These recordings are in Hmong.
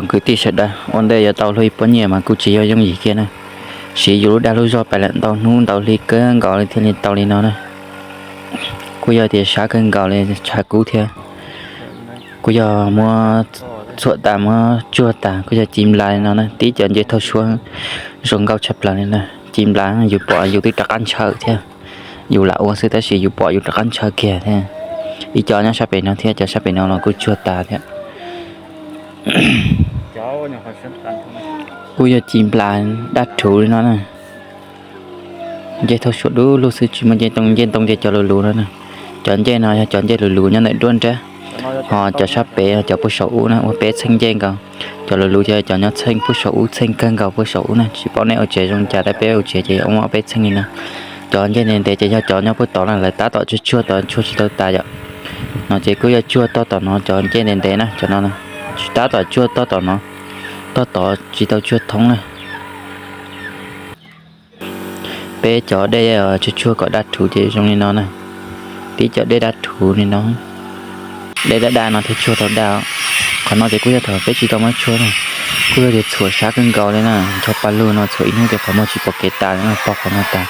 Kwv tij sawv daws, ua ntej yuav tau luag ib pob nyiaj mas kuj tsis yog yooj yim kiag na. Siv yus lub dag lub zog pais lawm ntau hnub ntau hli kawg nkaus li thiaj li tau li no na. Kuj yog tias sab kawg nkaus li tshav kub thiab. Kuj yog muab txhuam tas muab tsuag tas kuj yog ci nplas li no na. Tib cov ncej thaub suab zoo nkauj tshaj plaws li na. Ci nplas yus pom yus twb rov qab ntshaw thiab. Yus lam ua xwb tab sis yus pom yus rov qab ntshaw kiag thiab. Ib co nyob sab pem no thiab cov sab pem no los kuj tsuag tas thiab. Kuj yog ci nplas dab rhuv li no na. Ncej thaub suab dub lug xwb tsis muaj ncej ntoo, ncej ntoo ces cov lus lus no na. Cov ncej no yog cov ncej lus lus nyob ntawm nruab nrab, ho cov sab pem yog cov puag saum ub na ua peb txheej ncej nkaus. Cov lus lus ces cov nyob txheej puag saum ub, txheej kawg nkaus puag saum ub na. Tsis paub nej ua tsev zoo cas tab peb ua tsev ces muaj ob peb txheej li no. Cov ncej ntev ntev ces yog cov nyob puag tod na, lawv tab tom tsuag tsuag tod tsuag tsis tau tas yom. No ces kuj yog tsuag toj tom no cov ncej ntev ntev na, cov no tsis tab tom tsuag toj tom no, toj tod tsis tau tsuag thoob na. Peb cov dej tsuag tsuag kom daj rhuv ces zoo li no na. Tib cov dej daj rhuv li no, dej daj daj no thiaj tsuag tau daj. Qhov no ces kuj yog thaum peb tsis tau muab tshuaj na, kuj yog tias txhuam sab kawg nkaus li na. Ncho pa lug no txhuam ib hnub ces qhov muag tsis pom kev tas li na, pog qhov no tas,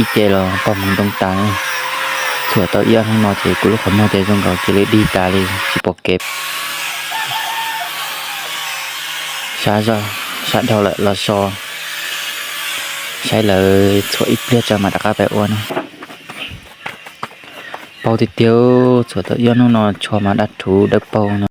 ib ce los pog hmoov ntoo tas li. Txhuam tau ib ob hnub no ces kuv lub qhov muag ces zoo nkaus cia li dig tas li tsis pom kev. Sab zog, sab dhau lawm los so, saib lawv txhuam ib pliag tso mam rov qab pais ua na. Paug tiag tiag, txhuam tau ib ob hnub no tshuaj mas daj rhuv dawb paug.